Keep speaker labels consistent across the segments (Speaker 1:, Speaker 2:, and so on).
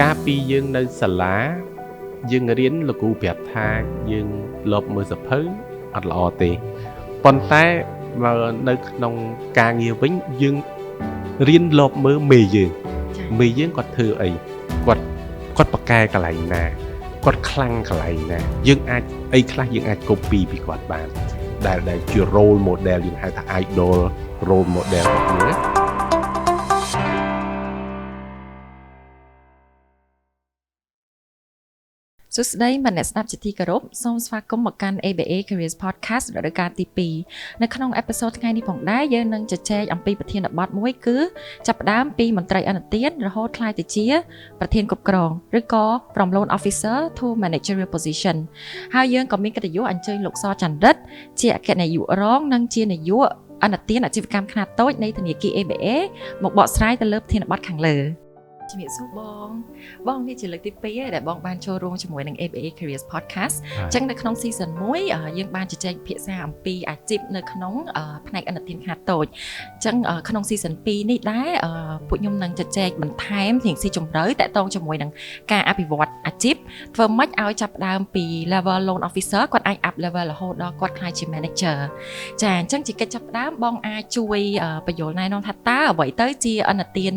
Speaker 1: កាលពីយើងនៅសាលាយើងរៀនលោកគ្រូប្រាប់ថាយើងលបមើលសភៅអត់ល្អទេប៉ុន្តែមកនៅក្នុងការងារវិញយើងរៀនលបមើលមេយើងមេយើងគាត់ធ្វើអីគាត់គាត់ប្រកែកន្លែងណាគាត់ខ្លាំងកន្លែងណាយើងអាចអីខ្លះយើងអាច copy ពីគាត់បានដែលជា role model យើងហៅថា idol role model របស់យើងណា
Speaker 2: សួស្តីមិត្តអ្នកស្ដាប់ជាទីគោរពសូមស្វាគមន៍មកកាន់ ABA Careers Podcast រដូវកាលទី2នៅក្នុង episode ថ្ងៃនេះផងដែរយើងនឹងជជែកអំពីប្រធានបទមួយគឺចាប់ផ្ដើមពីមន្ត្រីអនុទានរហូតក្លាយទៅជាប្រធានគ្រប់គ្រងឬក៏ From Loan Officer to Managerial Position ហើយយើងក៏មានកិត្តិយសអញ្ជើញលោកសចន្ទរិទ្ធជាអគ្គនាយករងនិងជានាយកអនុទានអាជីវកម្មខ្នាតតូចនៃធនាគារ ABA មកបកស្រាយទៅលើប្រធានបទខាងលើជំរាបសួរបងបងនេះជាលើកទី2ហើយដែលបងបានចូលរួមជាមួយនឹង ABA Careers Podcast អញ្ចឹងនៅក្នុង season 1យើងបានជជែកពិភាក្សាអំពីអាជីពនៅក្នុងផ្នែកអនុទានខ្នាតតូចអញ្ចឹងក្នុង season 2នេះដែរពួកខ្ញុំនឹងជជែកបន្ថែមទាំងស៊ីជម្រៅតាក់ទងជាមួយនឹងការអភិវឌ្ឍអាជីពធ្វើម៉េចឲ្យចាប់ផ្ដើមពី level loan officer គាត់អាច up level រហូតដល់គាត់ក្លាយជា manager ចាអញ្ចឹងជាកិច្ចចាប់ផ្ដើមបងអាចជួយបញ្យល់ណែនាំថាតើអ្វីទៅជាអនុទាន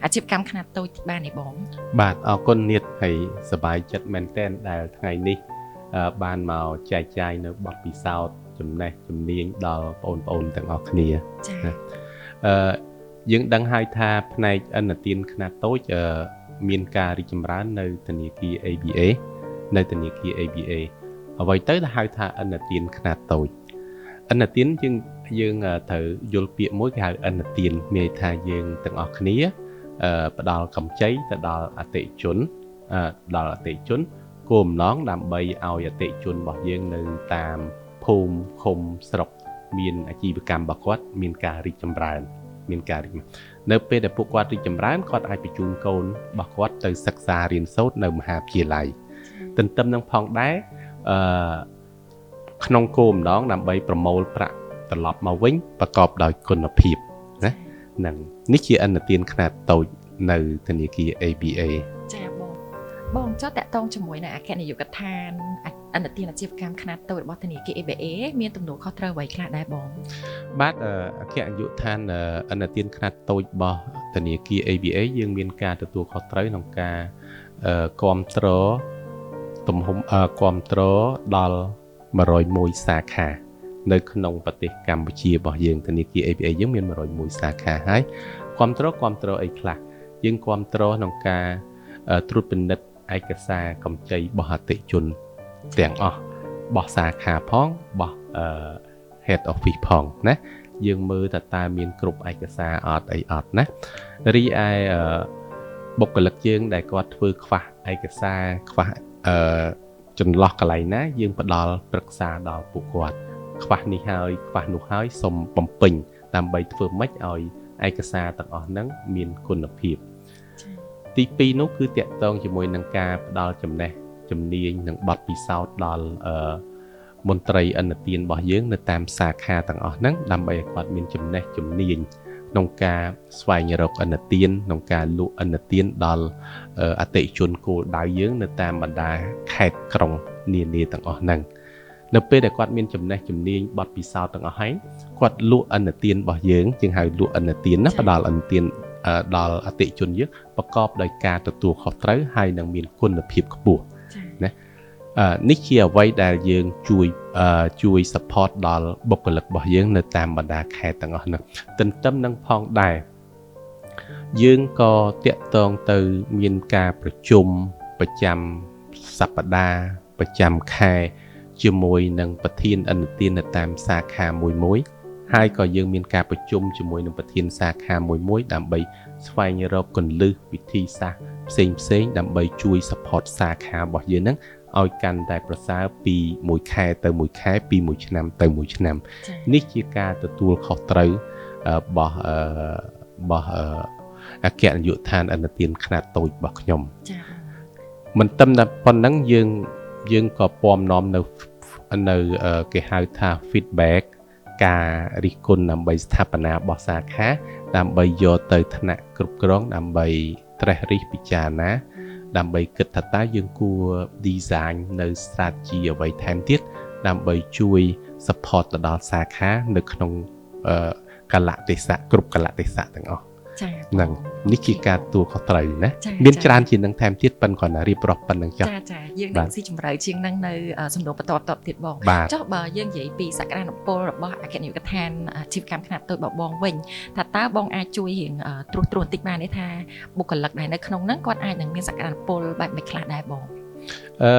Speaker 2: អាជីវកម្មខ្នាតតូចបានទេបង
Speaker 1: បាទអរគុណនាតហើយសប្បាយចិត្តមែនទែនដែលថ្ងៃនេះបានមកចែកចាយនៅបទពិសោធន៍ចំណេះជំនាញដល់បងប្អូនទាំងអស់គ្នា
Speaker 2: ចា៎
Speaker 1: យើងដឹងហើយថាផ្នែកអនុទានខ្នាតតូចមានការរីកចម្រើននៅធនាគារ ABA នៅធនាគារ ABA អ្វីទៅដែលហៅថាអនុទានខ្នាតតូចអនុទានយើងត្រូវយល់ពាក្យមួយគេហៅអនុទានមានន័យថាយើងទាំងអស់គ្នាផ្ដល់កម្ចីទៅដល់អតិថិជនដល់អតិថិជនគោលបំណងដើម្បីឲ្យអតិថិជនរបស់យើងនៅតាមភូមិឃុំស្រុកមានអាជីវកម្មរបស់គាត់មានការរីកចម្រើនមានការរីកនៅពេលដែលពួកគាត់រីកចម្រើនគាត់អាចបញ្ជូនកូនរបស់គាត់ទៅសិក្សារៀនសូត្រនៅមហាវិទ្យាល័យទន្ទឹមនឹងផងដែរក្នុងគោលបំណងដើម្បីប្រមូលប្រាក់ត្រឡប់មកវិញប្រកបដោយគុណភាពណានឹងនេះជាអនុទានខ្នាតតូចនៅធនាគារ ABA
Speaker 2: ចាបងបងចុះតាក់ទងជាមួយនឹងអគ្គនាយកដ្ឋានអនុទានអាជីវកម្មខ្នាតតូចរបស់ធនាគារ ABA មានទំនួលខុសត្រូវអ្វីខ្លះដែរបង
Speaker 1: បាទអគ្គនាយកដ្ឋានអនុទានខ្នាតតូចរបស់ធនាគារ ABA យើងមានការទទួលខុសត្រូវក្នុងការគ្រប់គ្រងទំហំគ្រប់គ្រងដល់101សាខានៅក្នុងប្រទេសកម្ពុជារបស់យើងធនាគារ ABA យើងមាន101សាខាហើយគ្រប់គ្រងអីខ្លះយើងគ្រប់គ្រងក្នុងការត្រួតពិនិត្យឯកសារកម្ចីរបស់អតិថិជនទាំងអស់របស់សាខាផងរបស់ head office ផងណាយើងមើលថាតើមានគ្រប់ឯកសារអត់អីអត់ណារីឯបុគ្គលិកយើងដែលគាត់ធ្វើខ្វះឯកសារខ្វះចន្លោះកន្លែងណាយើងផ្ដល់ប្រឹក្សាដល់ពួកគាត់ខ្វះនេះហើយខ្វះនោះហើយសូមបំពេញដើម្បីធ្វើម៉េចឲ្យឯកសារទាំងអស់ហ្នឹងមានគុណភាពទី2នោះគឺតាក់ទងជាមួយនឹងការផ្ដល់ចំណេះជំនាញនិងបទពិសោធន៍ដល់មន្ត្រីអនុទានរបស់យើងនៅតាមសាខាទាំងអស់ហ្នឹងដើម្បីឲ្យគាត់មានចំណេះជំនាញក្នុងការស្វែងរកអនុទានក្នុងការលក់អនុទានដល់អតិថិជនគោលដៅយើងនៅតាមបណ្ដាខេត្តក្រុងនានាទាំងអស់ហ្នឹងនៅពេលដែលគាត់មានចំណេះជំនាញបទពិសោធន៍ទាំងអស់ហើយគាត់លក់អនុទានរបស់យើងជាងហៅលក់អនុទានណាផ្ដល់អនុទានដល់អតិថិជនយើងប្រកបដោយការទទួលខុសត្រូវហើយនឹងមានគុណភាពខ្ពស់ណានេះជាអ្វីដែលយើងជួយ support ដល់បុគ្គលិករបស់យើងនៅតាមបណ្ដាខេត្តទាំងអស់នោះទន្ទឹមនឹងផងដែរយើងក៏តាក់ទងទៅមានការប្រជុំប្រចាំសប្តាហ៍ប្រចាំខែជាមួយនឹងប្រធានអនុទាននៅតាមសាខាមួយមួយហើយក៏យើងមានការប្រជុំជាមួយនឹងប្រធានសាខាមួយមួយដើម្បីស្វែងរកគន្លឹះវិធីសាស្ត្រផ្សេងផ្សេងដើម្បីជួយ support សាខារបស់យើងហ្នឹងឲ្យកាន់តែប្រសើរពីមួយខែទៅមួយខែពីមួយឆ្នាំទៅមួយឆ្នាំនេះជាការទទួលខុសត្រូវរបស់អគ្គនាយកដ្ឋានអនុទានខ្នាតតូចរបស់ខ្ញុំ
Speaker 2: ចា៎
Speaker 1: មិនត្រឹមតែប៉ុណ្ណឹងយើងក៏ពំនាំនៅគេហៅថា feedback ការរិះគន់ដើម្បីស្ថាបនារបស់សាខាដើម្បីយកទៅថ្នាក់គ្រប់គ្រងដើម្បីត្រេះរិះពិចារណា ដើម្បីគិតថាតើយើងគួរ design នៅ strategy អ្វីថែមទៀតដើម្បីជួយ support ទៅដល់សាខានៅក្នុងកាលៈទេសៈគ្រប់កាលៈទេសៈទាំងអស់
Speaker 2: ចា
Speaker 1: ហ្នឹងនេះជាការទទួលខុសត្រូវណាមានច្រើនជាងនឹងថែមទៀតប៉ិនគ្រាន់តែរៀបរាប់ប៉ុណ្្នឹងចុះ
Speaker 2: ចាចាយើងនឹងស៊ីជម្រៅជាងនឹងនៅសំណួរបន្តបន្តទៀតបងចុះបើយើងនិយាយពីសក្តានុពលរបស់អគ្គនាយកដ្ឋានអាជីវកម្មខ្នាតតូចរបស់បងវិញថាតើបងអាចជួយរៀងត្រួសត្រាសបន្តិចបានទេថាបុគ្គលិកដែលនៅក្នុងហ្នឹងគាត់អាចនឹងមានសក្តានុពលបែបម៉េចខ្លះដែរបង
Speaker 1: អឺ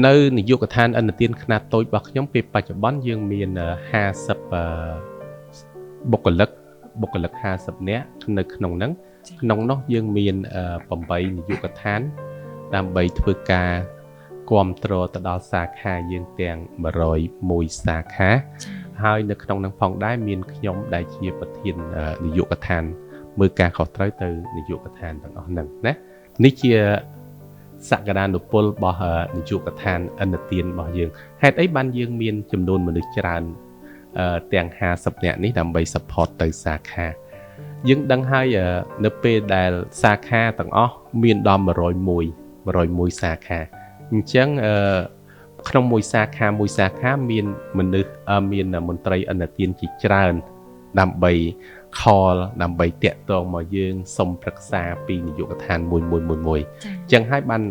Speaker 1: នៅនាយកដ្ឋានឥណទានខ្នាតតូចរបស់ខ្ញុំពេលបច្ចុប្បន្នយើងមាន50បុគ្គលិកបុគ្គលិក50នាក់នៅក្នុងហ្នឹងក្នុងនោះយើងមាន8នាយកដ្ឋានដើម្បីធ្វើការគ្រប់គ្រងទៅដល់សាខាយើងទាំង101សាខាហើយនៅក្នុងនឹងផងដែរមានខ្ញុំដែលជាប្រធាននាយកដ្ឋានមើលការខុសត្រូវទៅនាយកដ្ឋានទាំងអស់ហ្នឹងណានេះជាសក្តានុពលរបស់នាយកដ្ឋានឥណទានរបស់យើងហេតុអីបានយើងមានចំនួនមនុស្សច្រើនទាំង50នាក់នេះដើម្បី support ទៅសាខាយើងដឹងហើយនៅពេលដែលសាខាទាំងអស់មានដល់101 101សាខាអញ្ចឹងក្នុងមួយសាខាមួយសាខាមានមនុស្សមានមន្ត្រីឥណទានជាច្រើនដើម្បី call ដើម្បីតាក់ទងមកយើងសុំប្រឹក្សាពីនាយកដ្ឋានមួយមួយមួយមួយអញ្ចឹងហើយបាន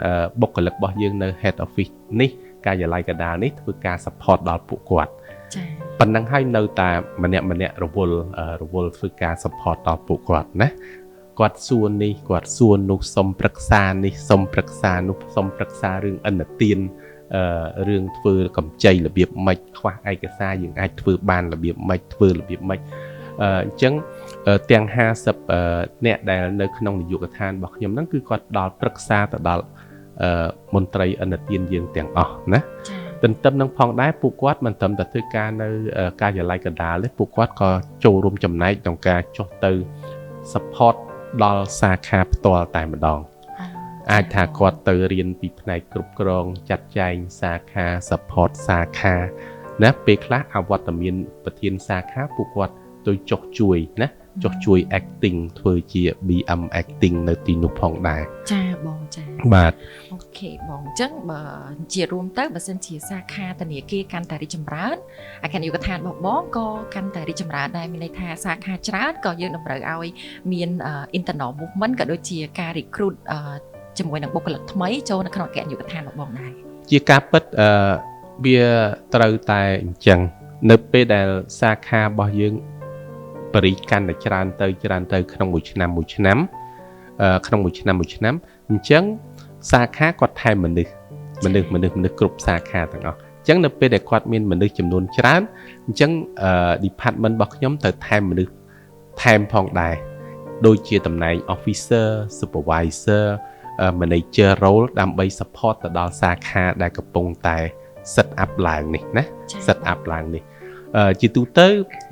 Speaker 1: បុគ្គលិករបស់យើងនៅ head office នេះការិយាល័យកណ្ដាលនេះធ្វើការ support ដល់ពួកគាត់
Speaker 2: ចា៎
Speaker 1: ប៉ុណ្ណឹងហើយនៅតែម្នាក់ម្នាក់រវល់រវល់ធ្វើការ support ដល់ពួកគាត់ណាគាត់សួរនេះគាត់សួរនោះសុំប្រឹក្សានេះសុំប្រឹក្សានោះសុំប្រឹក្សារឿងឥណទានរឿងធ្វើកម្ចីរបៀបម៉េចខ្វះឯកសារយើងអាចធ្វើបានរបៀបម៉េចធ្វើរបៀបម៉េចអញ្ចឹងទាំង50អ្នកដែលនៅក្នុងនាយកដ្ឋានរបស់ខ្ញុំហ្នឹងគឺគាត់ផ្ដល់ប្រឹក្សាទៅដល់មន្ត្រីឥណទានយើងទាំងអស់ណាទន្ទឹមនឹងផងដែរពួកគាត់មិនត្រឹមតែធ្វើការនៅការិយាល័យកណ្ដាលទេពួកគាត់ក៏ចូលរួមចំណែកក្នុងការចុះទៅ support ដល់សាខាផ្ទាល់តែម្ដងអាចថាគាត់ទៅរៀនពីផ្នែកគ្រប់គ្រងចាត់ចែងសាខា support សាខាណាពេលខ្លះអវត្តមានប្រធានសាខាពួកគាត់ទៅចុះជួយណាចុះជួយ acting ធ្វើជា BM acting នៅទីនោះផងដែរ
Speaker 2: ចាបងចា
Speaker 1: បាទ
Speaker 2: OK បងអញ្ចឹងបើជារួមទៅបើសិនជាសាខាធនាគារកាន់តែរីកចម្រើនអគ្គនាយកដ្ឋានរបស់បងក៏កាន់តែរីកចម្រើនដែរមានន័យថាសាខាច្រើនក៏យើងតម្រូវឲ្យមាន internal movement ក៏ដូចជាការ recruit ជាមួយនឹងបុគ្គលិកថ្មីចូលនៅក្នុងអគ្គនាយកដ្ឋានរបស់បងដែរ
Speaker 1: ជាការពិតអឺវាត្រូវតែអញ្ចឹងនៅពេលដែលសាខារបស់យើងបរិកាន់តែច្រើនទៅច្រើនទៅក្នុងមួយឆ្នាំមួយឆ្នាំក្នុងមួយឆ្នាំមួយឆ្នាំអញ្ចឹងសាខាគាត់ថែមមនុស្សមនុស្សមនុស្សមនុស្សគ្រប់សាខាទាំងអស់អញ្ចឹងនៅពេលដែលគាត់មានមនុស្សចំនួនច្រើនអញ្ចឹង department របស់ខ្ញុំត្រូវថែមមនុស្សថែមផងដែរដូចជាតំណែង officer supervisor manager role ដើម្បី support ទៅដល់សាខាដែលកំពុងតែ set up ឡើងនេះណា set up ឡើងនេះជាទូទៅ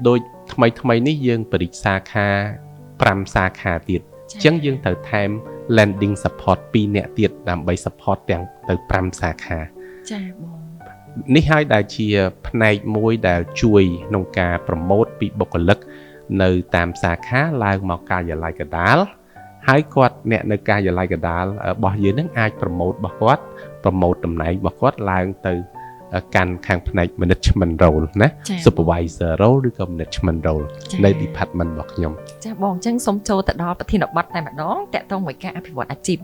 Speaker 1: ដូចថ្មីថ្មីនេះយើងបរិយាសាខា5សាខាទៀតអញ្ចឹងយើងត្រូវថែម lending support 2នាក់ទៀតដើម្បី support ទាំងទៅ5សាខា
Speaker 2: ចាបង
Speaker 1: នេះហើយដែលជាផ្នែកមួយដែលជួយក្នុងការ promote ពីបុគ្គលិកនៅតាមសាខាឡើងមកការិយាល័យកណ្ដាលហើយគាត់អ្នកនៅការិយាល័យកណ្ដាលរបស់យើងនឹងអាច promote របស់គាត់ promote តំណែងរបស់គាត់ឡើងទៅកាន់ខាងផ្នែក management role ណា supervisor role ឬក៏ management role នៅ department របស់ខ្ញុំ
Speaker 2: ចាបងអញ្ចឹងសូមចូលទៅដល់ប្រធានបទតែម្ដងតាក់ទងមួយការអភិវឌ្ឍអាជីព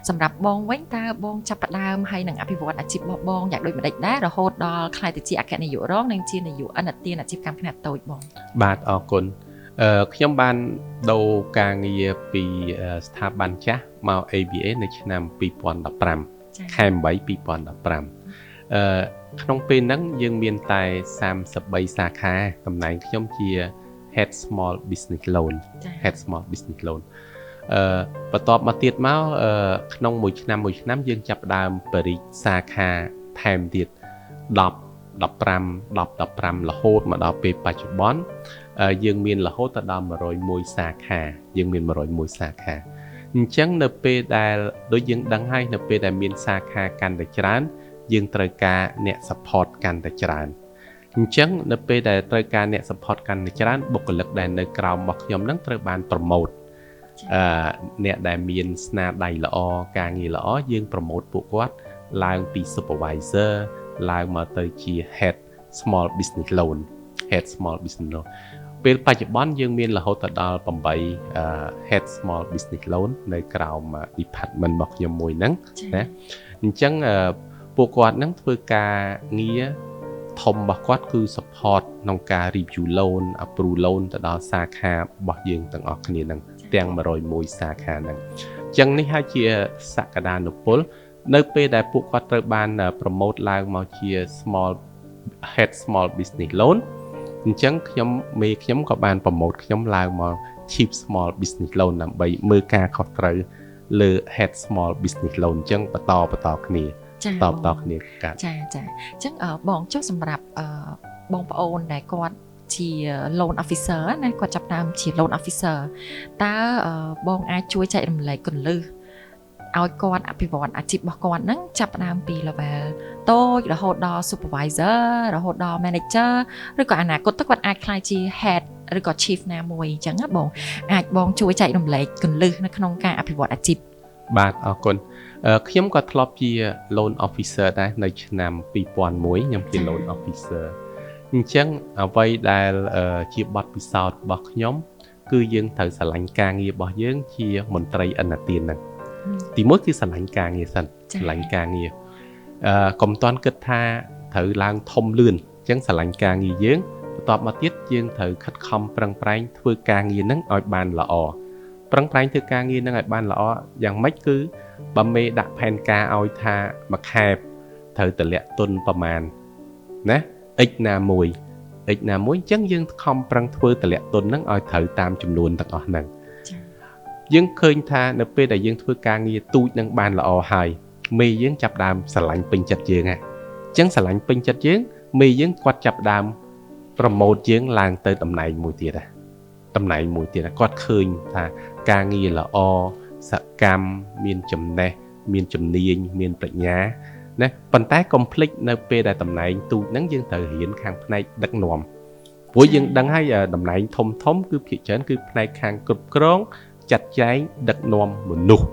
Speaker 2: សម្រាប់បងវិញតើបងចាប់ផ្ដើមហើយនឹងអភិវឌ្ឍអាជីពរបស់បងយ៉ាងដូចម្ដេចដែររហូតដល់ក្លាយទៅជាអគ្គនាយករងនិងជានាយកឥណទានអាជីវកម្មខ្នាតតូចបង
Speaker 1: បាទអរគុណអឺខ្ញុំបានដូរការងារពីស្ថាប័នចាស់មក ABA នៅឆ្នាំ2015ខែ8 2015អឺក្នុងពេលហ្នឹងយើងមានតែ33សាខាតំណែងខ្ញុំជា Head Small Business Loan Head Small Business Loan អឺបន្ទាប់មកទៀតមកក្នុងមួយឆ្នាំមួយឆ្នាំយើងចាប់ផ្ដើមបរិសាខាថែមទៀត10 15 10 15រហូតមកដល់ពេលបច្ចុប្បន្នយើងមានរហូតដល់101សាខាយើងមាន101សាខាអញ្ចឹងនៅពេលដែលដូចយើងដឹងហើយនៅពេលដែលមានសាខាកាន់តែច្រើនយើងត្រូវការអ្នក support កាន់តែច្រើនអញ្ចឹងនៅពេលដែលត្រូវការអ្នក support កាន់តែច្រើនបុគ្គលិកដែលនៅក្រោមរបស់ខ្ញុំនឹងត្រូវបាន promote អ្នកដែលមានស្នាដៃល្អការងារល្អយើង promote ពួកគាត់ឡើងពី supervisor ឡើងមកទៅជា head small business loan head small business loan ពេលបច្ចុប្បន្នយើងមានរហូតដល់8 head small business loan នៅក្រោម department របស់ខ្ញុំមួយហ្នឹងណាអញ្ចឹងពួកគាត់ហ្នឹងធ្វើការងារធំរបស់គាត់គឺ support ក្នុងការ review loan approve loan ទៅដល់សាខារបស់យើងទាំងអស់គ្នាហ្នឹងទាំង101សាខាហ្នឹងអញ្ចឹងនេះហើយជាសក្តានុពលនៅពេលដែលពួកគាត់ត្រូវបាន promote ឡើងមកជា small head small business loan អញ្ចឹងខ្ញុំមេខ្ញុំក៏បាន promote ខ្ញុំឡើងមក chief small business loan ដើម្បីមើលការខុសត្រូវលើ head small business loan អញ្ចឹងបន្តបន្តគ្នាតបន្តគ្នាកាត់
Speaker 2: ចាចាអញ្ចឹងបងចុះសម្រាប់បងប្អូនដែលគាត់ជា loan officer ណាគាត់ចាប់ដើមជា loan officer តើបងអាចជួយចែករំលែកគន្លឹះឲ្យគាត់អភិវឌ្ឍអាជីពរបស់គាត់ហ្នឹងចាប់ផ្ដើមពី level តូចរហូតដល់ supervisor រហូតដល់ manager ឬក៏អនាគតទៅគាត់អាចក្លាយជា head ឬក៏ chief ណាមួយអញ្ចឹងណាបងអាចបងជួយចែករំលែកគន្លឹះនៅក្នុងការអភិវឌ្ឍអាជីព
Speaker 1: បាទអរគុណខ្ញុំក៏ធ្លាប់ជា loan officer ដែរនៅឆ្នាំ2001ខ្ញុំជា loan officer អញ្ចឹងអ្វីដែលជាបទពិសោធន៍របស់ខ្ញុំគឺយើងត្រូវស្រឡាញ់ការងាររបស់យើងជាមន្ត្រីឥណទានហ្នឹងទីមួយគឺស្រឡាញ់ការងារសិនស្រឡាញ់ការងារកុំទាន់គិតថាត្រូវឡើងធំលឿនអញ្ចឹងស្រឡាញ់ការងារយើងបន្ទាប់មកទៀតយើងត្រូវខិតខំប្រឹងប្រែងធ្វើការងារហ្នឹងឲ្យបានល្អប្រឹងប្រែងធ្វើការងារហ្នឹងឲ្យបានល្អយ៉ាងម៉េចគឺបើមេដាក់ផែនការឲ្យថាមួយខែត្រូវតម្លាក់ទុនប្រមាណណា x ណាមួយ x ណាមួយអញ្ចឹងយើងខំប្រឹងធ្វើតម្លាក់ទុនហ្នឹងឲ្យត្រូវតាមចំនួនទាំងអស់ហ្នឹងយើងឃើញថានៅពេលដែលយើងធ្វើការងារទូចនឹងបានល្អហើយមេយើងចាប់ដើមស្រឡាញ់ពេញចិត្តយើងហ่ะអញ្ចឹងស្រឡាញ់ពេញចិត្តយើងមេយើងគាត់ចាប់ដើម promote យើងឡើងទៅតំណែងមួយទៀតហ่ะតំណែងមួយទៀតគាត់ឃើញថាការងារល្អសកម្មមានចំណេះមានជំនាញមានប្រាជ្ញាណាប៉ុន្តែកុំភ្លេចនៅពេលដែលតំណែងទូចហ្នឹងយើងត្រូវរៀនខាងផ្នែកដឹកនាំព្រោះយើងដឹងហើយតំណែងធំធំគឺភាគច្រើនគឺផ្នែកខាងគ្រប់គ្រងចាត់ចែងដឹកនាំមនុស្ស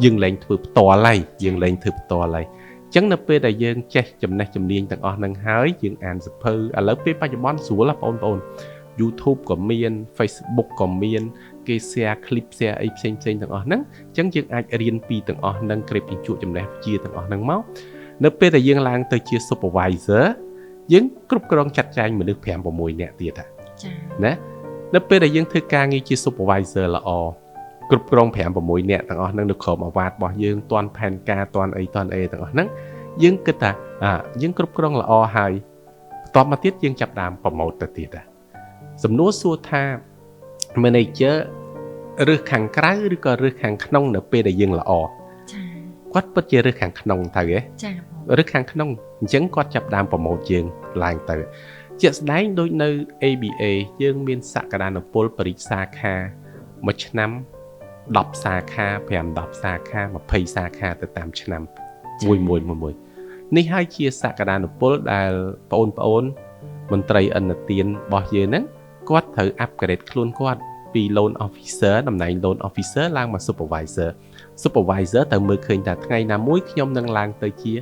Speaker 1: យើងលែងធ្វើផ្ទាល់ហើយយើងលែងធ្វើផ្ទាល់ហើយអញ្ចឹងនៅពេលដែលយើងចេះចំណេះជំនាញទាំងអស់ហ្នឹងហើយយើងអានសៀវភៅឥឡូវពេលបច្ចុប្បន្នស្រួលណាបងប្អូន YouTube ក៏មាន Facebook ក៏មានគេ share clip share អីផ្សេងផ្សេងទាំងអស់ហ្នឹងអញ្ចឹងយើងអាចរៀនពីទាំងអស់ហ្នឹងក្រេបជញ្ជក់ចំណេះវិជ្ជាទាំងអស់ហ្នឹងមកនៅពេលដែលយើងឡើងទៅជា supervisor យើងគ្រប់គ្រងចាត់ចែងមនុស្ស5 6នាក់ទៀត
Speaker 2: ចា
Speaker 1: ណានៅពេលដែលយើងធ្វើការងារជា supervisor ល្អគ្រប់គ្រង5 6នាក់ទាំងអស់ហ្នឹងនៅក្រោមអាវ៉ាតរបស់យើងទាន់ផែនការទាន់អីទាន់អីទាំងអស់ហ្នឹងយើងគិតថាយើងគ្រប់គ្រងល្អហើយបន្ទាប់មកទៀតយើងចាប់ដើម promote ទៅទៀតសំណួរសួរថា manager រើសខាងក្រៅឬក៏រើសខាងក្នុងនៅពេលដែលយើងល្អ
Speaker 2: ចា
Speaker 1: គាត់ពិតជារើសខាងក្នុងទៅហ៎
Speaker 2: ចា
Speaker 1: រើសខាងក្នុងអញ្ចឹងគាត់ចាប់ដើម promote យើងឡើងទៅជាក់ស្ដែងដូចនៅ ABA យើងមានសក្តានុពលបរិយាសាខាមួយឆ្នាំ10សាខា5 10សាខា20សាខាទៅតាមឆ្នាំមួយមួយមួយនេះហើយជាសក្តានុពលដែលបងប្អូនមន្ត្រីឥណទានរបស់យើងហ្នឹងគាត់ត្រូវ upgrade ខ្លួនគាត់ពី loan officer តំណែង loan officer ឡើងមក supervisor supervisor ត្រូវមើលឃើញថាថ្ងៃណាមួយខ្ញុំនឹងឡើងទៅជា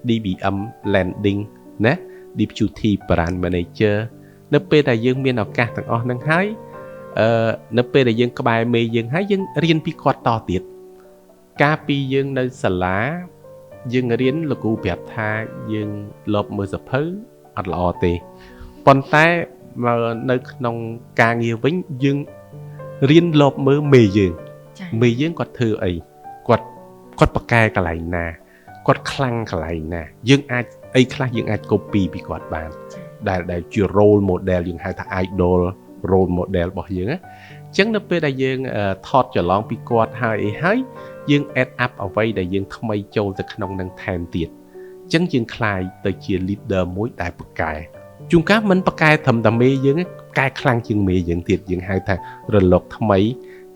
Speaker 1: DBM lending ណា deputy branch manager នៅពេលដែលយើងមានឱកាសទាំងអស់ហ្នឹងហើយនៅពេលដែលយើងក្បែរមេយើងហើយយើងរៀនពីគាត់តទៀតកាលពីយើងនៅសាលាយើងរៀនលោកគ្រូប្រាប់ថាយើងលបមើលសភៅអត់ល្អទេប៉ុន្តែនៅក្នុងការងារវិញយើងរៀនលបមើលមេយើងមេយើងគាត់ធ្វើអីគាត់គាត់ប្រកែកន្លែងណាគាត់ខ្លាំងកន្លែងណាយើងអាចអីខ្លះយើងអាច copy ពីគាត់បានដែលជា role model យើងហៅថា idol role model របស់យើងណាអញ្ចឹងនៅពេលដែលយើងថតច្រឡងពីគាត់ហើយអីហើយយើង add up អ្វីដែលយើងថ្មីចូលទៅក្នុងនឹងថែមទៀតអញ្ចឹងយើងក្លាយទៅជា leader មួយដែលប្រកែជួនកាលមិនប្រកែត្រឹមតែមេយើងទេប្រកែខ្លាំងជាងមេយើងទៀតយើងហៅថារលកថ្មី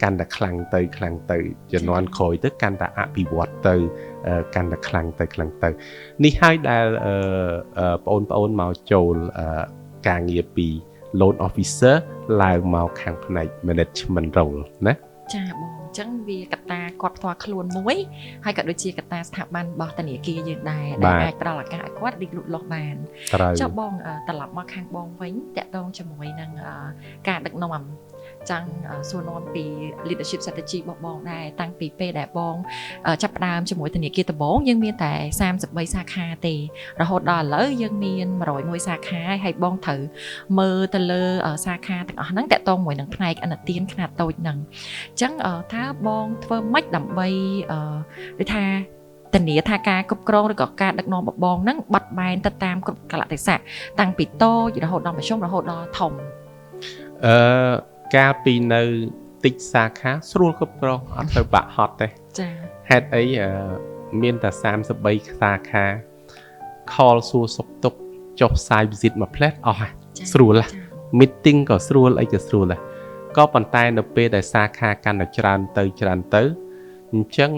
Speaker 1: កាន់តែខ្លាំងទៅខ្លាំងទៅជំនាន់ក្រោយទៅកាន់តែអភិវឌ្ឍទៅកាន់តែខ្លាំងទៅខ្លាំងទៅនេះហើយដែលបងប្អូនមកចូលការងារពី loan officer ឡើងមកខាងផ្នែក management role ណា
Speaker 2: ចាបងអញ្ចឹងវាកត្តាគាត់ផ្ទាល់ខ្លួនមួយហើយក៏ដូចជាកត្តាស្ថាប័នរបស់ធនាគារយើងដែរដែលអាចផ្ដល់ឱកាសឲ្យគាត់រីកលូតលាស់បានចុះបងត្រឡប់មកខាងបងវិញតាក់ទងជាមួយនឹងការដឹកនាំចង់សួរនាំពី leadership strategy របស់បងដែរតាំងពីពេលដែលបងចាប់ផ្ដើមជាមួយធនាគារដំបូងយើងមានតែ33សាខាទេរហូតដល់ឥឡូវយើងមាន101សាខាហើយបងត្រូវមើលទៅលើសាខាទាំងអស់ហ្នឹងតាក់ទងមួយនឹងផ្នែកឥណទានខ្នាតតូចហ្នឹងអញ្ចឹងតើបងធ្វើម៉េចដើម្បីដូចថាធានាថាការគ្រប់គ្រងឬក៏ការដឹកនាំបបងហ្នឹងបត់បែនទៅតាមគ្រប់កាលៈទេសៈតាំងពីតូចរហូតដល់មធ្យមរហូតដល់ធំ
Speaker 1: កាលពីនៅតិចសាខាស្រួលគ្រប់គ្រងអត់ទៅបាក់ហត់ទេ
Speaker 2: ចា
Speaker 1: ហេតុអីមានតែ33សាខា call សួរសុខទុក្ខចុះ site visit មួយផ្លែតអស់ស្រួល meeting ក៏ស្រួលអីក៏ស្រួលដែរក៏ប៉ុន្តែនៅពេលដែលសាខាកាន់តែច្រើនទៅច្រើនទៅអញ្ចឹង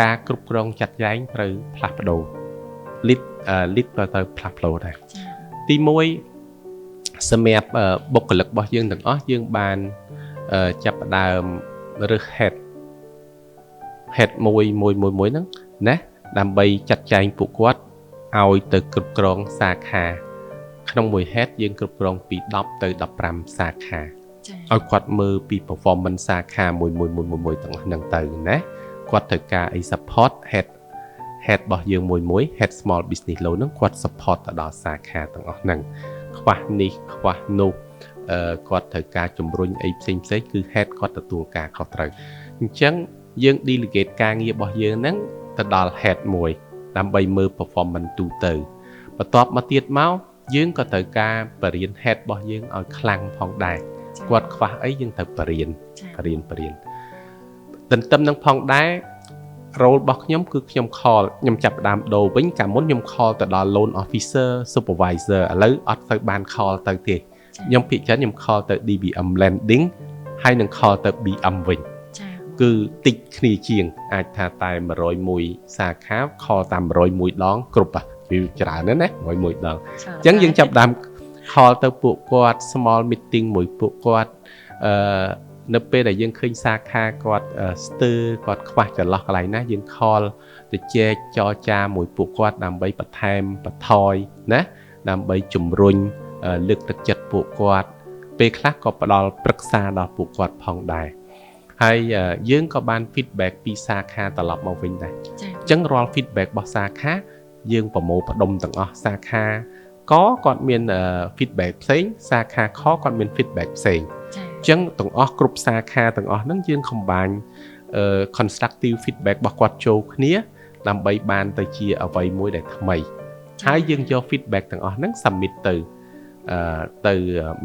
Speaker 1: ការគ្រប់គ្រងចាត់ចែងត្រូវផ្លាស់ប្ដូរ lead ក៏ត្រូវផ្លាស់ប្ដូរដែរទី1សម្រាប់បុគ្គលិករបស់យើងទាំងអស់យើងបានចាប់ផ្ដើមរើស head មួយមួយមួយមួយហ្នឹងណាដើម្បីចាត់ចែងពួកគាត់ឲ្យទៅគ្រប់គ្រងសាខាក្នុងមួយ head យើងគ្រប់គ្រងពី10ទៅ15សាខាឲ្យគាត់មើលពី performance សាខាមួយមួយមួយមួយទាំងអស់ហ្នឹងទៅណាគាត់ត្រូវការអី support head របស់យើងមួយមួយ head small business loan ហ្នឹងគាត់ support ទៅដល់សាខាទាំងអស់ហ្នឹងខ្វះនេះខ្វះនោះគាត់ត្រូវការជំរុញអីផ្សេងផ្សេងគឺ head គាត់ទទួលការខុសត្រូវអញ្ចឹងយើង delegate ការងាររបស់យើងហ្នឹងទៅដល់ head មួយដើម្បីមើល performance ទូទៅបន្ទាប់មកទៀតមកយើងក៏ត្រូវការបរៀន head របស់យើងឲ្យខ្លាំងផងដែរគាត់ខ្វះអីយើងត្រូវបរៀនទន្ទឹមនឹងផងដែរ role របស់ខ្ញុំគឺខ្ញុំ call ខ្ញុំចាប់ផ្ដើមដូរវិញកាលមុនខ្ញុំ call ទៅដល់ loan officer supervisor ឥឡូវអត់ទៅបាន call ទៅទេខ្ញុំភាគច្រើនខ្ញុំ call ទៅ DBM lending ហើយនឹង call ទៅ BM វិញគឺតិចគ្នាជាងអាចថាតែ101សាខា call តាម101ដងគ្រប់វាច្រើនណាស់ណា101ដងអញ្ចឹងយើងចាប់ផ្ដើម call ទៅពួកគាត់ small meeting មួយពួកគាត់នៅពេលដែលយើងឃើញសាខាគាត់ស្ទើរគាត់ខ្វះចន្លោះកន្លែងណាយើង call ទៅជែកចរចាមួយពួកគាត់ដើម្បីបន្ថែមបន្ថយណាដើម្បីជំរុញលើកទឹកចិត្តពួកគាត់ពេលខ្លះក៏ផ្ដល់ប្រឹក្សាដល់ពួកគាត់ផងដែរហើយយើងក៏បាន feedback ពីសាខាត្រឡប់មកវិញដែរអញ្ចឹងរាល់ feedback របស់សាខាយើងប្រមូលផ្ដុំទាំងអស់សាខាកគាត់មាន feedback ផ្សេងសាខាខគាត់មាន feedback ផ្សេងអញ្ចឹងទាំងអស់គ្រប់សាខាទាំងអស់ហ្នឹងយើង combine constructive feedback របស់គាត់ចូលគ្នាដើម្បីបានទៅជាអ្វីមួយដែលថ្មីហើយយើងយក feedback ទាំងអស់ហ្នឹង submit ទៅទៅ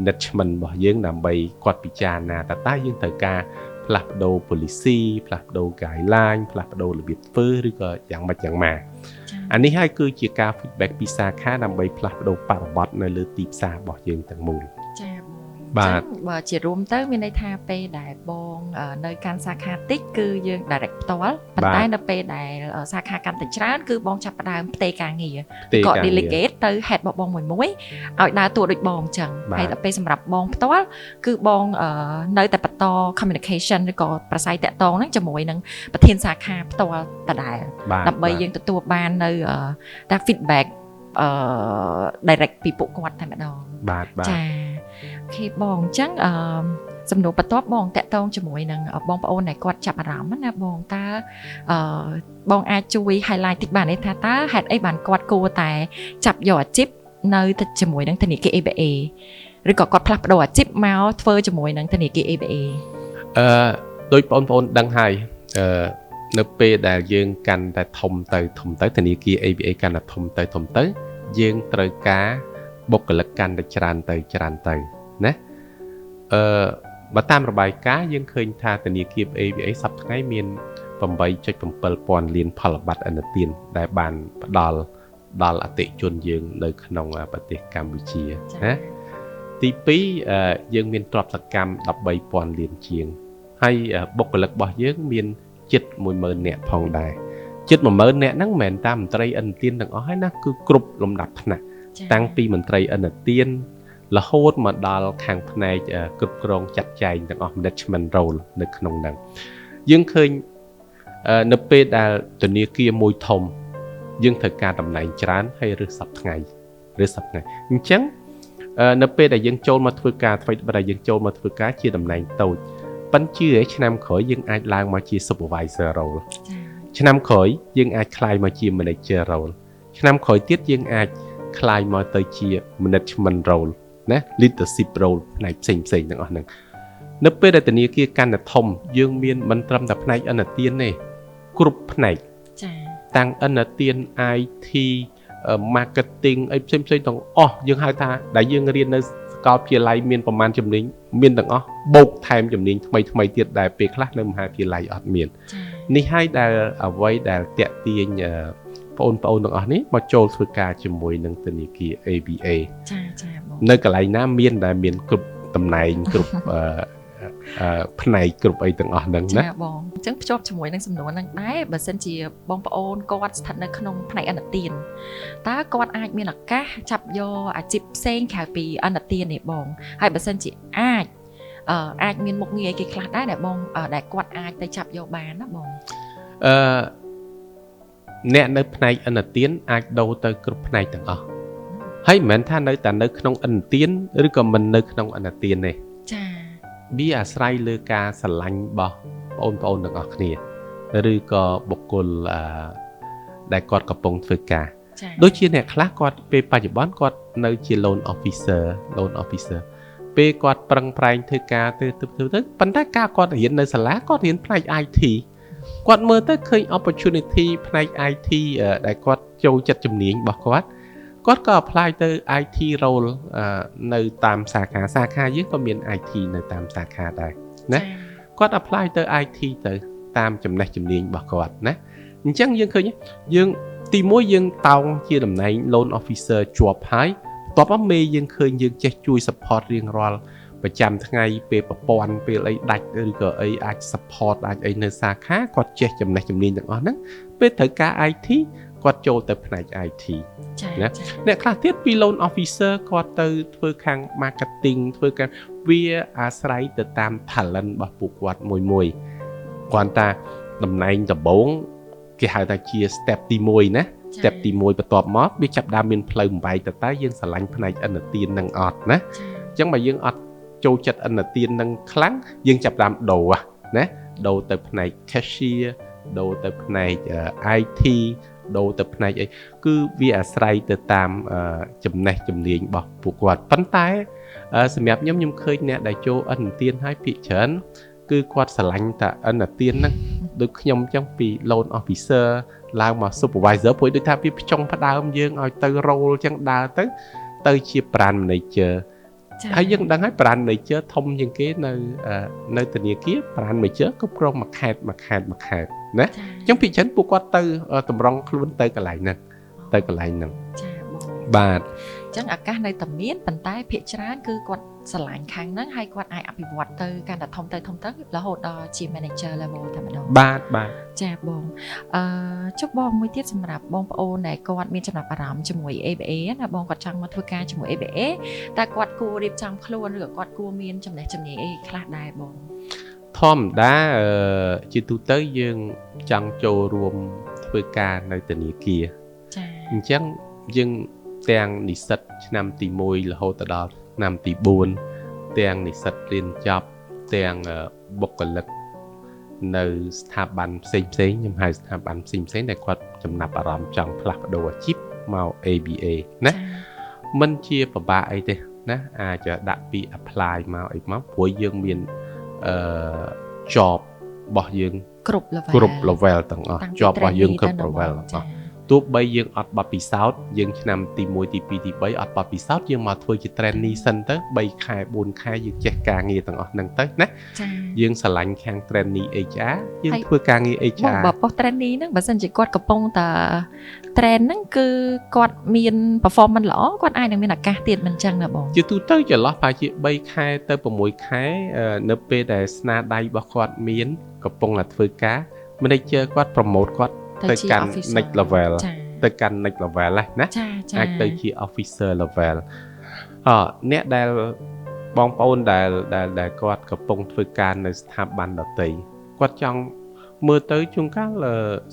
Speaker 1: management របស់យើងដើម្បីគាត់ពិចារណាតើយើងត្រូវការផ្លាស់ប្ដូរ policy ផ្លាស់ប្ដូរ guideline ផ្លាស់ប្ដូររបៀបធ្វើឬក៏យ៉ាងម៉េចយ៉ាងម៉ាអានេះហើយគឺជាការ feedback ពីសាខាដើម្បីផ្លាស់ប្ដូរបរិបទនៅលើទីផ្សាររបស់យើងទាំងមូល
Speaker 2: ចាបងបាទបើជារួមទៅមានន័យថាពេលដែលបងនៅកាន់សាខាតិចគឺយើង direct ផ្ទាល់ប៉ុន្តែនៅពេលដែលសាខាកាន់តែច្រើនគឺបងចាប់ផ្ដើមផ្ទេរការងារក៏ delegate ទៅ head របស់បងមួយមួយឲ្យដើរតួដូចបងអញ្ចឹងហើយដល់ពេលសម្រាប់បងផ្ទាល់គឺបងនៅតែបន្ត communication ឬក៏ប្រស័យតាក់ទងហ្នឹងជាមួយនឹងប្រធានសាខាផ្ទាល់ដដែលដើម្បីយើងទទួលបាននៅតែ feedback direct ពីពួកគាត់តែម្ដង
Speaker 1: បាទ
Speaker 2: ចាអូខេបងអញ្ចឹងសំណួរបន្ទាប់បងតាក់ទងជាមួយនឹងបងប្អូនដែលគាត់ចាប់អារម្មណ៍ណាបងតើបងអាចជួយ highlight តិចបានទេថាតើហេតុអីបានគាត់គួរតែចាប់យកអាជីពនៅទៅជាមួយនឹងធនាគារ ABA ឬក៏គាត់ផ្លាស់ប្ដូរអាជីពមកធ្វើជាមួយនឹងធនាគារ ABA
Speaker 1: ដោយបងប្អូនដឹងហើយនៅពេលដែលយើងកាន់តែធំទៅធំទៅធនាគារ ABA កាន់តែធំទៅធំទៅយើងត្រូវការបុគ្គលិកកាន់តែច្រើនទៅច្រើនទៅណាបើតាមរបាយការណ៍យើងឃើញថាធនាគារ ABA សប្តាហ៍ថ្ងៃមាន 8.7 ពាន់លានផលប័ត្រឥណទានដែលបានផ្ដល់ដល់អតិថិជនយើងនៅក្នុងប្រទេសកម្ពុជាណាទី2យើងមានទ្រព្យសកម្ម13,000លានជាងហើយបុគ្គលិករបស់យើងមានជិត 10,000 នាក់ផងដែរជិត 10,000 នាក់ហ្នឹងមិនមែនតាមមន្ត្រីឥណទានទាំងអស់ហើយណាគឺគ្រប់លំដាប់ថ្នាក់តាំងពីមន្ត្រីឥណទាន រហូតមកដល់ខាងផ្នែកគ្រប់គ្រងចាត់ចែងទាំងអស់ management role នៅក្នុងហ្នឹងយើងឃើញនៅពេលដែលធនាគារមួយធំយើងត្រូវការតំណែងច្រើនហើយរើសសប្តាហ៍ថ្ងៃរើសសប្តាហ៍ថ្ងៃអញ្ចឹងនៅពេលដែលយើងចូលមកធ្វើការថ្មីបើយើងចូលមកធ្វើការជាតំណែងតូចប៉ិនជឿឲ្យឆ្នាំក្រោយយើងអាចឡើងមកជា supervisor role ឆ្នាំក្រោយយើងអាចក្លាយមកជា manager role ឆ្នាំក្រោយទៀតយើងអាចក្លាយមកទៅជា management role ណា leadership role ផ្នែកផ្សេងផ្សេងទាំងអស់ហ្នឹងនៅពេលដែលធនាគារកាន់តែធំយើងមានមិនត្រឹមតែផ្នែកឥណទានទេគ្រប់ផ្នែក
Speaker 2: ចា៎
Speaker 1: តាំងឥណទាន IT marketing អីផ្សេងផ្សេងទាំងអស់យើងហៅថាដែលយើងរៀននៅសាកលវិទ្យាល័យមានប្រមាណជំនាញមានទាំងអស់បូកថែមជំនាញថ្មីថ្មីទៀតដែលពេលខ្លះនៅមហាវិទ្យាល័យអត់មាននេះហើយដែលអ្វីដែលតាក់ទាញបងប្អូនទាំងអស់នេះមកចូលធ្វើការជាមួយនឹងធនាគារ ABA
Speaker 2: ចាចាបង
Speaker 1: នៅកន្លែងណាមានដែលមានគ្រប់តំណែងគ្រប់ផ្នែកគ្រប់អីទាំងអស់ហ្នឹងណា
Speaker 2: ចាបងអញ្ចឹងភ្ជាប់ជាមួយនឹងសំណួរហ្នឹងដែរបើសិនជាបងប្អូនគាត់ស្ថិតនៅក្នុងផ្នែកឥណទានតើគាត់អាចមានឱកាសចាប់យកអាជីពផ្សេងក្រៅពីឥណទាននេះបងហើយបើសិនជាអាចអាចមានមុខងារអីគេខ្លះដែរដែលបងដែលគាត់អាចទៅចាប់យកបានណាបង
Speaker 1: អ្នកនៅផ្នែកឥណទានអាចដូរទៅគ្រប់ផ្នែកទាំងអស់ហើយមិនមែនថានៅតែនៅក្នុងឥណទានឬក៏មិននៅក្នុងឥណទានទេ
Speaker 2: ចា
Speaker 1: វាអាស្រ័យលើការស្រឡាញ់របស់បងប្អូនទាំងអស់គ្នាឬក៏បុគ្គលដែលគាត់កំពុងធ្វើការដូចជាអ្នកខ្លះគាត់ពេលបច្ចុប្បន្នគាត់នៅជា loan officer ពេលគាត់ប្រឹងប្រែងធ្វើការទៅទៅប៉ុន្តែការគាត់រៀននៅសាលាគាត់រៀនផ្នែក IT គាត់មើលទៅឃើញ opportunity ផ្នែក IT ដែលគាត់ចូលចិត្តជំនាញរបស់គាត់គាត់ក៏ apply ទៅ IT role នៅតាមសាខាយើងក៏មាន IT នៅតាមសាខាដែរណាគាត់ apply ទៅ IT ទៅតាមចំណេះជំនាញរបស់គាត់ណាអញ្ចឹងយើងឃើញយើងទីមួយយើងតោងជាតំណែង loan officer ជាប់ហើយបន្ទាប់មកមេយើងឃើញយើងចេះជួយ support រៀងរាល់ប្រចាំថ្ងៃពេលប្រព័ន្ធពេលអីដាច់ឬក៏អីអាច support អាចអីនៅសាខាគាត់ចេះចំណេះជំនាញទាំងអស់ហ្នឹងពេលត្រូវការ IT គាត់ចូលទៅផ្នែក IT ណាអ្នកខ្លះទៀតពី loan officer គាត់ទៅធ្វើខាង marketing ធ្វើការវាអាស្រ័យទៅតាម talent របស់ពួកគាត់មួយមួយគ្រាន់តែតំណែងដំបូងគេហៅថាជា step ទី1ណា step ទី1បន្ទាប់មកវាចាប់ដើមមានផ្លូវបំបែកទៅតើយើងស្រឡាញ់ផ្នែកឥណទាននឹងអត់ណាអញ្ចឹងបើយើងអត់ចូលចិត្តឥណទាននឹងខ្លាំងយើងចាប់ដើមដូរណាដូរទៅផ្នែក cashier ដូរទៅផ្នែក IT ដូរទៅផ្នែកអីគឺវាអាស្រ័យទៅតាមចំណេះជំនាញរបស់ពួកគាត់ប៉ុន្តែសម្រាប់ខ្ញុំឃើញអ្នកដែលចូលឥណទានហើយភាគច្រើនគឺគាត់ស្រឡាញ់តែឥណទានហ្នឹងដូចខ្ញុំអញ្ចឹងពី loan officer ឡើងមក supervisor ព្រោះដូចថាវាផ្ចុងផ្ដើមយើងឲ្យទៅ role អញ្ចឹងដើរទៅជា brand manager ហើយយើងដឹងហើយ brand manager ធំជាងគេនៅធនាគារ brand manager គ្រប់គ្រងមួយខេត្តមួយខេត្តមួយខេត្តណាអញ្ចឹងភាគច្រើនពួកគាត់ទៅតម្រង់ខ្លួនទៅកន្លែងហ្នឹងទៅកន្លែងហ្នឹង
Speaker 2: ចាបង
Speaker 1: បាទ
Speaker 2: អញ្ចឹងឱកាសនៅតែមានប៉ុន្តែភាគច្រើនគឺគាត់ស្រឡាញ់ខាងហ្នឹងហើយគាត់អាចអភិវឌ្ឍទៅកាន់តែធំទៅធំទៅរហូតដល់ជា manager level តែម្ដង
Speaker 1: បាទបាទ
Speaker 2: ចាបងចុះបងមួយទៀតសម្រាប់បងប្អូនដែលគាត់មានចំណាប់អារម្មណ៍ជាមួយ ABA ណាបងគាត់ចង់មកធ្វើការជាមួយ ABA តើគាត់គួររៀបចំខ្លួនឬក៏គាត់គួរមានចំណេះជំនាញអីខ្លះដែរបង
Speaker 1: ធម្មតាជាទូទៅយើងចង់ចូលរួមធ្វើការនៅធនាគារ
Speaker 2: ចា
Speaker 1: អញ្ចឹងយើងទាំងនិស្សិតឆ្នាំទី1រហូតដល់ឆ្នាំទី4ទាំងនិស្សិតរៀនចប់ទាំងបុគ្គលិកនៅស្ថាប័នផ្សេងផ្សេងខ្ញុំហៅស្ថាប័នផ្សេងផ្សេងដែលគាត់ចំណាប់អារម្មណ៍ចង់ផ្លាស់ប្ដូរអាជីពមក ABA ណាមិនជាពិបាកអីទេណាអាចដាក់ពី apply មកអីមកព្រោះយើងមានjob របស់យើង
Speaker 2: គ្រប់ level
Speaker 1: គ្រប់ level ទាំងអស់ job របស់យើងគ្រប់ level ទាំងអស់ទោះបីយើងអត់បទពិសោធន៍យើងឆ្នាំទី1ទី2ទី3អត់បទពិសោធន៍យើងមកធ្វើជា trainee សិនទៅ3ខែ4ខែយើងចេះការងារទាំងអស់ហ្នឹងទៅណា
Speaker 2: ចា
Speaker 1: យើងស្រឡាញ់ខាង trainee HR យើងធ្វើការងារ HR
Speaker 2: បើប៉ុស្តិ៍ trainee ហ្នឹងបើសិនជាគាត់កំពុងតែ train ហ្នឹងគឺគាត់មាន performance ល្អគាត់អាចនឹងមានឱកាសទៀតមិនចឹងណាបង
Speaker 1: ជាទូទៅចន្លោះប្រហែលជា3ខែទៅ6ខែនៅពេលដែលស្នាដៃរបស់គាត់មានកំពុងតែធ្វើការ manager គាត់ promote គាត់ទៅកាន់ next level ទៅកាន់ next level ណា
Speaker 2: អាច
Speaker 1: ទៅជា officer level អអ្នកដែលបងប្អូនដែលដែលដែលគាត់កំពុងធ្វើការនៅស្ថាប័នដទៃគាត់ចង់មើលទៅជួនកាល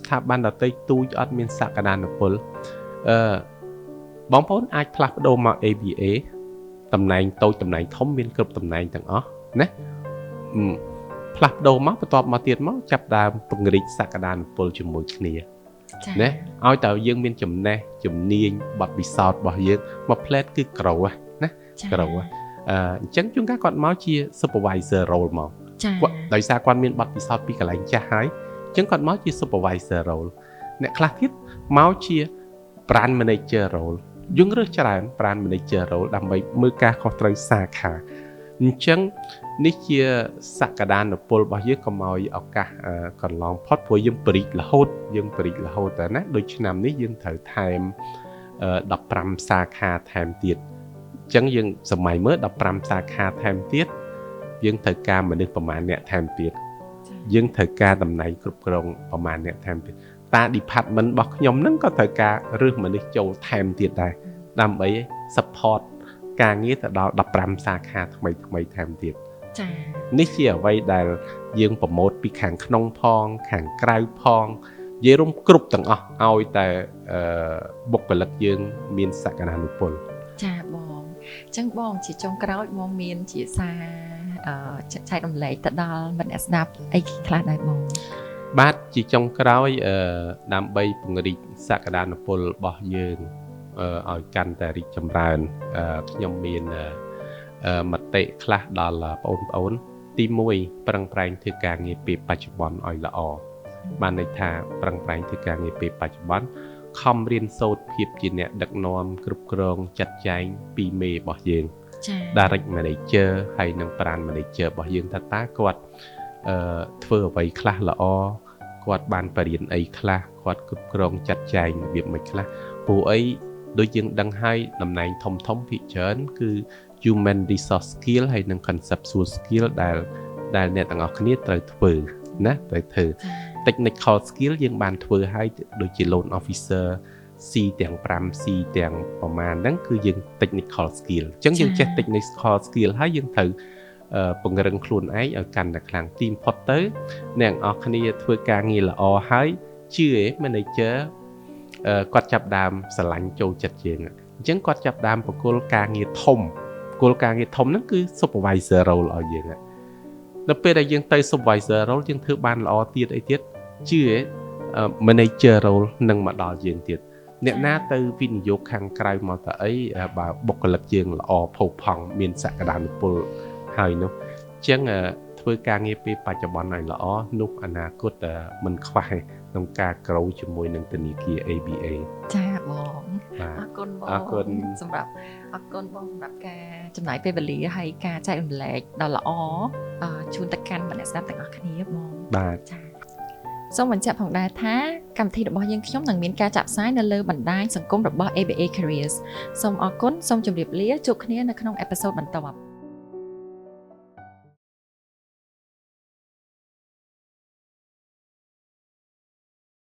Speaker 1: ស្ថាប័នដទៃទូចអត់មានសក្តានុពលអឺបងប្អូនអាចផ្លាស់ប្ដូរមក ABA តំណែងតូចតំណែងធំមានគ្រប់តំណែងទាំងអស់ណាផ្លាស់ប្ដូរមកបន្ទាប់មកទៀតមកចាប់ដើមពង្រីកសក្តានុពលជាមួយគ្នាណាឲ្យតែយើងមានចំណេះជំនាញបទពិសោធន៍របស់យើងមួយផ្លែតគឺក្រណាក្រអញ្ចឹងជួនកាលគាត់មកជា supervisor role មកគាត់ដោយសារគាត់មានបទពិសោធន៍ពីកន្លែងចាស់ហើយអញ្ចឹងគាត់មកជា supervisor role អ្នកខ្លះទៀតមកជា branch manager role យើងរើសច្រើន branch manager role ដើម្បីមើលការខុសត្រូវសាខាអញ្ចឹងនេះជាសក្តានុពលរបស់យើងកុំឲ្យឱកាសកន្លងផុតព្រោះយើងបរិចរហូតយើងបរិចរហូតតែណាដូចឆ្នាំនេះយើងត្រូវថែម15សាខាថែមទៀតអញ្ចឹងយើងសម័យមើល15សាខាថែមទៀតយើងត្រូវការមនុស្សប្រមាណអ្នកថែមទៀតយើងត្រូវការតំណែងគ្រប់គ្រងប្រមាណអ្នកថែមទៀតតា department របស់ខ្ញុំហ្នឹងក៏ត្រូវការរើសមនុស្សចូលថែមទៀតដែរដើម្បី support ការងារទៅដល់15សាខាថ្មីថ្មីថែមទៀត
Speaker 2: ចា៎
Speaker 1: នេះជាអ្វីដែលយើងប្រម៉ូទពីខាងក្នុងផងខាងក្រៅផងនិយាយរួមគ្រប់ទាំងអស់ឲ្យតែបុគ្គលិកយើងមានសក្តានុពល
Speaker 2: ចាបងអញ្ចឹងបងជាចុងក្រោយបងមានជាសារចែករំលែកទៅដល់មិត្តអ្នកស្ដាប់អីខ្លះដែរបង
Speaker 1: បាទជាចុងក្រោយដើម្បីពង្រីកសក្តានុពលរបស់យើងឲ្យកាន់តែរីកចម្រើនខ្ញុំមានមតិខ្លះដល់បងប្អូនទី1ប្រឹងប្រែងធ្វើការងារពេលបច្ចុប្បន្នឲ្យល្អបានន័យថាប្រឹងប្រែងធ្វើការងារពេលបច្ចុប្បន្នខំរៀនសូត្រភាពជាអ្នកដឹកនាំគ្រប់គ្រងចាត់ចែងពីមេរបស់យើង
Speaker 2: ចា៎
Speaker 1: Direct Manager ហើយនិង Branch Manager របស់យើងថាតើគាត់ធ្វើអ្វីខ្លះល្អគាត់បានបរៀនអីខ្លះគាត់គ្រប់គ្រងចាត់ចែងរបៀបមិនខ្លះព្រោះអីដូចយើងដឹងហើយតំណែងធំធំភាគច្រើនគឺ human resource skill ហើយនិង conceptual skill ដែលអ្នកទាំងអស់គ្នាត្រូវធ្វើណាត្រូវធ្វើ technical skill យើងបានធ្វើហើយដូចជា loan officer C ទាំង5 C ទាំងប្រមាណហ្នឹងគឺយើង technical skill អញ្ចឹងយើងចេះ technical skill ហើយយើងត្រូវពង្រឹងខ្លួនឯងឲ្យកាន់តែខ្លាំងទីបំផុតទៅអ្នកទាំងអស់គ្នាធ្វើការងារល្អហើយជឿឯ manager គាត់ចាប់ដើមស្រឡាញ់ចូលចិត្តយើងអញ្ចឹងគាត់ចាប់ដើមប្រគល់ការងារធំប្រគល់ការងារធំហ្នឹងគឺ supervisor role ឲ្យយើងដល់ពេលដែលយើងទៅ supervisor role យើងធ្វើបានល្អទៀតអីទៀតជឿឯ manager role នឹងមកដល់យើងទៀតអ្នកណាទៅវិនិយោគខាងក្រៅមកទៅអីបើបុគ្គលិកយើងល្អផូរផង់មានសក្តានុពលហើយនោះអញ្ចឹងធ្វើការងារពេលបច្ចុប្បន្នឲ្យល្អនោះអនាគតមិនខ្វះទេក្នុងការក្រោជាមួយនឹងធនាគារ ABA
Speaker 2: ចាបងអរគុណបង
Speaker 1: អរគុណ
Speaker 2: សម្រាប់អរគុណបងសម្រាប់ការចំណាយពេលវេលាហើយការចែករំលែកដ៏ល្អជូនទៅកាន់អ្នកស្ដាប់ទាំងអស់គ្នាបង
Speaker 1: បាទ
Speaker 2: ចាសូមបញ្ជាក់ផងដែរថាកម្មវិធីរបស់យើងខ្ញុំនឹងមានការចាក់ផ្សាយនៅលើបណ្ដាញសង្គមរបស់ ABA Careers សូមអរគុណសូមជម្រាបលាជួបគ្នានៅក្នុងអេពីសូតបន្ទាប់